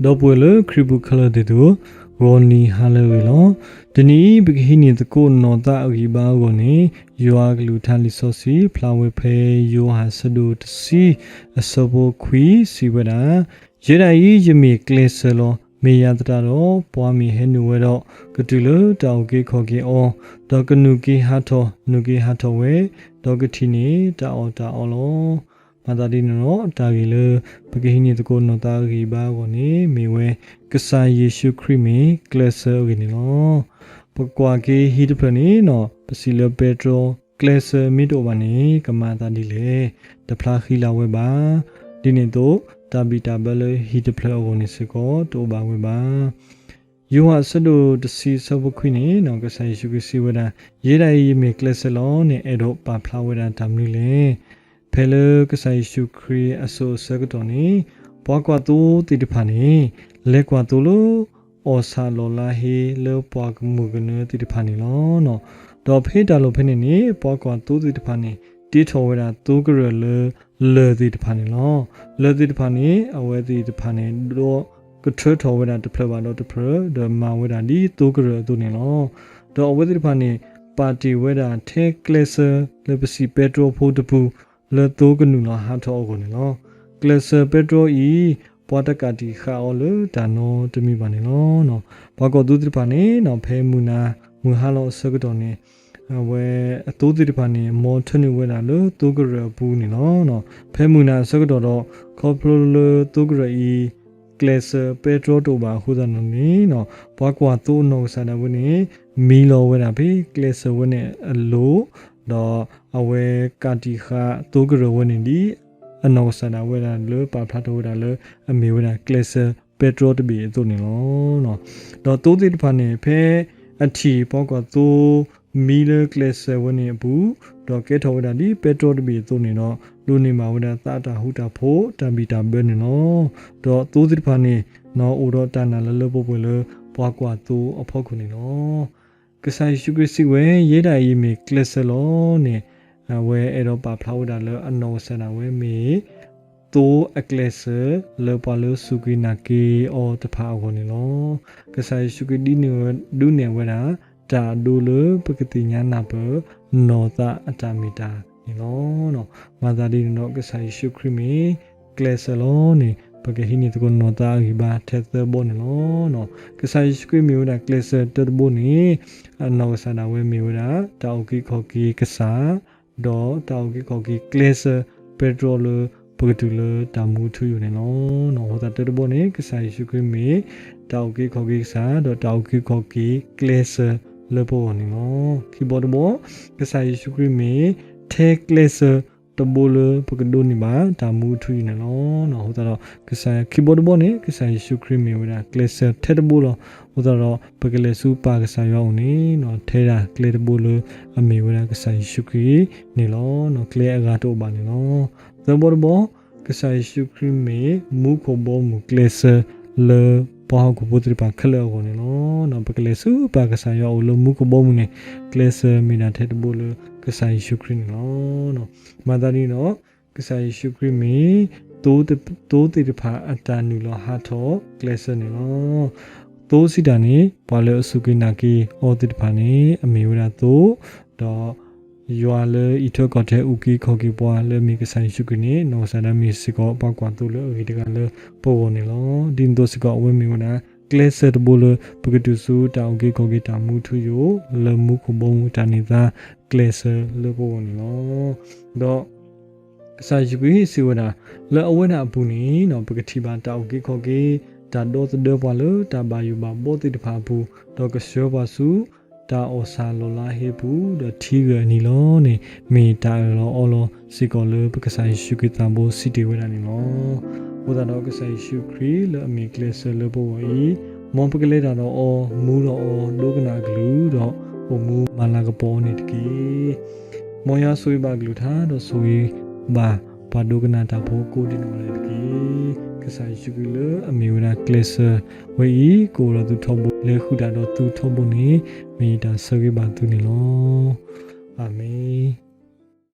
ဒီပုၢ်ဝဲၢ်လၢခရံာ်ပူၤခဲလၢာ်သ့ၣ်သုဧၢ, ဂီၤနံၤဟါလၢအဂ့ၤလီၤ. တနံၤအံၤ ပကဟံးန့ၢ်သကိးနီၢ်သးအဂံၢ်ဘါအဂီၢ်န့ၣ်, ယွၤအကလုၢ်ကထါလံာ်စီဆှံ ဖျါဝဲဖဲယိၤဟၣ်အဆၢဒိၣ်တဆံ အဆၢဖိခွံ စံးဝဲဒၣ်, ယဲဒၣ်အံၤ ယမ့ၢ်ကျဲစၢၤလီၤ. မ့ၢ်ယၤသတးဒီး ပှၤမ့ၢ်ဟဲနုာ်ဝဲဒီး ကတုၤလၢတၢ်အုၣ်က့ၤခီၣ်က့ၤအီၤ, ဒီးကနုာ်က့ၤဟးထီၣ် နုာ်က့ၤဟးထီၣ်ဝဲ, ဒီးကထံၣ်န့ၢ်တၢ်အီၣ်တၢ်အီလီၤ. မၤသးဒ်န့ၣ်ဒီး တၢ်ဂ့ၢ်လၢ ပကဟံးန့ၢ်သကိးနီၢ်သးအဂံၢ်ဘါအဂီၢ်န့ၣ် မ့ၢ်ဝဲ ကစၢ်ယ့ၣ်ၡူးခရံာ်မ့ၢ်ကျဲစၢၤအဂ့ၢ်န့ၣ်လီၤ. ပကွၢ်က့ၤဟံၣ်တဖျၢၣ်န့ၣ် ပစံးလၢပဲတြီ ကျဲစၢၤမ့ၢ်တအိၣ်ဘၣ်န့ၣ် ကမၤအသးဒ်လဲၣ်. တဖျါဃံလၤဝဲဘၣ်. ဒ်န့ၣ်အသိး တၢ်ဘံၣ်တၢ်ဘၢလၢဟံၣ်တဖျၢၣ်အဂီၢ်န့ၣ်စ့ၢ်ကီး တအိၣ်ဘၣ်ဝဲဘၣ်. ယိၤဟၣ်အဆၢဒိၣ်တဆံအဆၢဖိခွံန့ၣ် ကစၢ်ယ့ၣ်ၡူးခရံာ်စံးဝဲဒၣ်, ယဲဒၣ်အံၤ ယမ့ၢ်ကျဲစၢၤလီၤန့ၣ် အဲၣ်ဒိးပာ်ဖျါဝဲဒၣ်တၢ်မနုၤလဲၣ်. ဖဲလၢကစၢ်ယ့ၣ်ၡူးခရံာ်အစိၤအဆၢကတီၢ်န့ၣ် ပှၤကွၢ်သိသ့ၣ်တဖၣ်န့ၣ် လဲၤကွၢ်သိလၢ အီၣ်ဆၣ်လီၢ်လါဟ့လၢပှၤကမုာ်ကနၢသ့ၣ်တဖၣ်န့ၣ်လီၤ. ဒီးဖဲတၢ်လီၢ်ဖဲန့ၣ်န့ၣ် ပှၤကွၢ်သိသ့ၣ်တဖၣ်န့ၣ် တ့ထီၣ်ဝဲဒၣ်သိကရၢၢ်လၢ လၢၢ်သ့ၣ်တဖၣ်န့ၣ်လီၤ. လၢၢ်သ့ၣ်တဖၣ်န့ၣ် အဝဲသ့ၣ်တဖၣ်န့ၣ် ဒီးကထၢထီၣ်ဝဲဒၣ်တဖျၢၣ်ဘၣ်ဒီးတဖျၢၣ် ဒီးမၤဝဲဒၣ်ဒ်သိကရၢၢ်အသိးန့ၣ်လီၤ. ဒီးအဝဲသ့ၣ်တဖၣ်န့ၣ် ပာ်တ့ၢ်ဝဲဒၣ်ထဲကျဲစၢၤလၢပစံးပဲတြီဖိတပူၤ လၢသိကနုာ်လီၤဟးထီၣ်အဂီၢ်န့ၣ်လီၤ. ကျဲစၢၤပဲတြီအံၤ ပှၤတကးတံာ်ဃာ်အီၤလၢတၢ်နီတမံၤဘၣ်န့ၣ်လီၤ. ပှၤကွၢ်သိသ့ၣ်တဖၣ်န့ၣ် ဖဲမုၢ်နၤမုၢ်ဟါလီၤအဆၢကတီၢ်န့ၣ် အဝဲအသိသ့ၣ်တဖၣ်န့ၣ် မ်ထၢနုာ်ဝဲဒၣ်လၢသိကရၢၢ်အပူၤန့ၣ်လီၤ. ဖဲမုၢ်နၤအဆၢကတီၢ်ဒီး ခီဖျိလၢသိကရၢၢ်အံၤ ကျဲစၢၤပဲတြီတအိၣ်ဘၣ်အဃိသတးန့ၣ် ပှၤကွၢ်သိအနီၢ်ကစၢ်ဒၣ်ဝဲန့ၣ် မံလီၤဝဲဒၣ်ဖဲကျဲစၢၤဝဲန့ၣ်အလိၤ, ဒီးအဝဲကးတံာ်ဃာ်သိကရၢၢ်ဝဲန့ၣ်ဒ် အနီၢ်ကစၢ်ဒၣ်ဝဲဒၣ်လၢပာ်ဖျါထီၣ်ဝဲဒၣ်လၢ အမ့ၢ်ဝဲဒၣ်ကျဲစၢၤပဲတြီတဘ့ၣ်အသိးန့ၣ်လီၤ. ဒီးသိသ့ၣ်တဖၣ်န့ၣ် ဖဲအထံၣ်ပှၤကွၢ်သိ မံလၢကျဲစၢၤဝဲန့ၣ်အပူၤ, ဒီးကဲထီၣ်ဝဲဒၣ်ဒ်ပဲတြီတဘ့ၣ်အသိးန့ၣ်ဒီး ဒိးန့ၢ်ဘၣ်ဝဲဒၣ်သးအတၢ်ဃူတၢ်ဖိး တၢ်ဘံၣ်တၢ်ဘၢန့ၣ်လီၤ. ဒီးသိသ့ၣ်တဖၣ်န့ၣ် အိၣ်ဒီးတၢ်နာ်လၢလၢပှဲၤပှဲၤလၢ ပှၤကွၢ်သိအဖီခိၣ်န့ၣ်လီၤ. ကစၢ်ယ့ၣ်ၡူးခရံာ်စံးဝဲ ယဲဒၣ်အံၤမ့ၢ်ကျဲစၢၤလီၤန့ၣ် အဝဲအဲၣ်ဒိးပာ်ဖျါဝဲဒၣ်လၢအနီၢ်ကစၢ်ဒၣ်ဝဲမ့ၢ် သိအကျဲစၢၤ လၢပှၤလၢစူၢ်က့ၤနာ်က့ၤအီၤတဖၣ်အဂီၢ်န့ၣ်လီၤ. ကစၢ်ယ့ၣ်ၡူးခရံာ်ဒုးနဲၣ်ဝဲဒၣ် တၢ်အဒိလၢပကသ့ၣ်ညါနၢ်ပၢၢ် နီၢ်သးအတၢ်မ့ၢ်တၢ်န့ၣ်လီၤ. မၤသးဒ်န့ၣ်ဒီး ကစၢ်ယ့ၣ်ၡူးခရံာ်မ့ၢ်ကျဲစၢၤလီၤန့ၣ် ပကဟံးန့ၢ်သကိးနီၢ်သးအဂံၢ်ဘါထဲသၢဘီန့ၣ်လီၤ. ကစၢ်ယ့ၣ်ၡူးခရံာ်မ့ၢ်ဝဲဒၣ်ကျဲစၢၤတၢတဘိန့ၣ် အနီၢ်ကစၢ်ဒၣ်ဝဲမ့ၢ်ဝဲဒၣ် တၢ်အုၣ်က့ၤခီၣ်က့ၤကစၢ် ဒီးတၢ်အုၣ်က့ၤခီၣ်က့ၤကျဲစၢၤပဲတြီလၢ ပကတုၤလၢတၢ်မူထူယိာ်န့ၣ်လီၤ. အဃိသတးတၢတဘီန့ၣ် ကစၢ်ယ့ၣ်ၡူးခရံာ်မ့ၢ် တၢ်အုၣ်က့ၤခီၣ်က့ၤကစၢ် ဒီးတၢ်အုၣ်က့ၤခီၣ်က့ၤကျဲစၢၤလၢပဂီၢ်န့ၣ်လီၤ. ခံဘီတဘီ ကစၢ်ယ့ၣ်ၡူးခရံာ်မ့ၢ်ထဲကျဲစၢၤတဘိလၢပကဒိးန့ၢ်ဘၣ်တၢ်မူအထူအယိာ်န့ၣ်လီၤ. အဃိသတးဒီး ကစၢ်ခံဘီတဘီန့ၣ် ကစၢ်ယ့ၣ်ၡူးခရံာ်မ့ၢ်ဝဲဒၣ်ကျဲစၢၤထဲတဘိလီၤ. အဃိသတးဒီး ပကလဲၤဆူပၢ်ကစၢ်ယွၤအအိၣ်န့ၣ် ထဲဒၣ်ကျဲတဘိလၢအမ့ၢ်ဝဲဒၣ်ကစၢ်ယ့ၣ်ၡူးခရံာ်န့ၣ်လီၤ. ကျဲအဂၤတအိၣ်ဘၣ်န့ၣ်လီၤ. သၢဘီတဘီ ကစၢ်ယ့ၣ်ၡူးခရံာ်မ့ၢ်မူခိၣ်ဘီမုၢ်ကျဲစၢၤလၢပှၤဟီၣ်ခိၣ်ဖိသ့ၣ်တဖၣ်ခဲလၢာ်အဂီၢ်န့ၣ်လီၤ. ပကလဲၤဆူပၢ်ကစၢ်ယွၤအအိၣ်လၢမူခိၣ်ဘီမုၢ်န့ၣ် ကျဲစၢၤမ့ၢ်ဒၣ်ထဲတဘိလၢကစၢ်ယ့ၣ်ၡူးခရံာ်န့ၣ်လီၤ. မၤသးဒ်န့ၣ်ဒီး ကစၢ်ယ့ၣ်ၡူးခရံာ်မ့ၢ် သိသ့ၣ်တဖၣ်အတၢ်နုာ်လီၤဟးထီၣ်ကျဲစၢၤန့ၣ်လီၤ. သိစံးတၢ်န့ၣ် ပှၤလၢအစူၢ်က့ၤနာ်က့ၤအီၤသ့ၣ်တဖၣ်န့ၣ် အမ့ၢ်ဝဲဒၣ်သိ, ဒီးယွၤလၢအံးထွဲကွၢ်ထွဲအုၣ်က့ၤခီၣ်က့ၤပှၤလၢအမ့ၢ်ကစၢ်ယ့ၣ်ၡူးခရံာ်န့ၣ် နီၢ်ကစၢ်ဒၣ်မ့ၢ်စ့ၢ်ကီးပှၤကွၢ်သိလၢအဂ့ၤတဂၤလၢပဂီၢ်န့ၣ်လီၤ. ဒ်န့ၣ်အသိးစ့ၢ်ကီး အဝဲမ့ၢ်ဝဲဒၣ် ကျဲစၢၤတဘိလၢ ပကတုၤဆူတၢ်အုၣ်က့ၤခီၣ်က့ၤတၢ်မူထူယိာ် လၢမူခိၣ်ဘီမုၢ်တၢ်န့ၢ်သါကျဲစၢၤလၢပဂီၢ်န့ၣ်လီၤ. ဒီး ကစၢ်ယ့ၣ်ၡူးခရံာ်စံးဝဲဒၣ် လၢအဝဲဒၣ်အပူၤန့ၣ် ပကထံၣ်ဘၣ်တၢ်အုၣ်က့ၤခီၣ်က့ၤ တၢ်ဒီသဒၢပှၤလၢတၢ်ဘၣ်ယိၣ်ဘၣ်ဘီသ့ၣ်တဖၣ်အပူၤ, ဒီးကဆှၢပှၤဆူ တၢ်အီၣ်ဆၣ်လီၢ်လါဟ့ပူၤ ဒီးထံဂၢၢ်အနံၤလီၤန့ၣ် မ့ၢ်တၢ်အၢၣ်လီၤအီလီၤစ့ၢ်ကီးလၢပကစၢ်ယ့ၣ်ၡူးခရံာ်သးဘိစံးတ့ၢ်ဝဲဒၣ်န့ၣ်လီၤ. အဃိသတးဒီးကစၢ်ယ့ၣ်ၡူးခရံာ်လၢအမ့ၢ်ကျဲစၢၤလၢပဂီၢ်အံၤ, မ်ပကလဲၤတၢ်ဒီးအီၤ, မူဒီးအီၤ, ဒိကနၣ်အကလုၢ်, ဒီးအိၣ်မူမၤလၤကပီၤအီၤန့ၣ်တက့ၢ်. မ်ယွၤဆိၣ်ဂ့ၤဘၣ်အကလုၢ်ကထါ ဒီးဆိၣ်ဂ့ၤဘၣ်ပှၤဒိကနၣ်တၢ်ဖိကိးဒံနီၢ်ဂၤဒဲးတက့ၢ်. ကစၢ်ယ့ၣ်ၡူးခရံာ်လၢအမ့ၢ်ဝဲဒၣ်ကျဲစၢၤဝဲအံၤ ကအိၣ်ဒီးသုထီဘိ လဲၤဃုာ်တၢ်ဒီးသုထီဘိန့ၣ် မ့ၢ်ယတၢ်ဆၢဂ့ၤဘၣ်သုန့ၣ်လီၤ. အၤမ့ၣ်.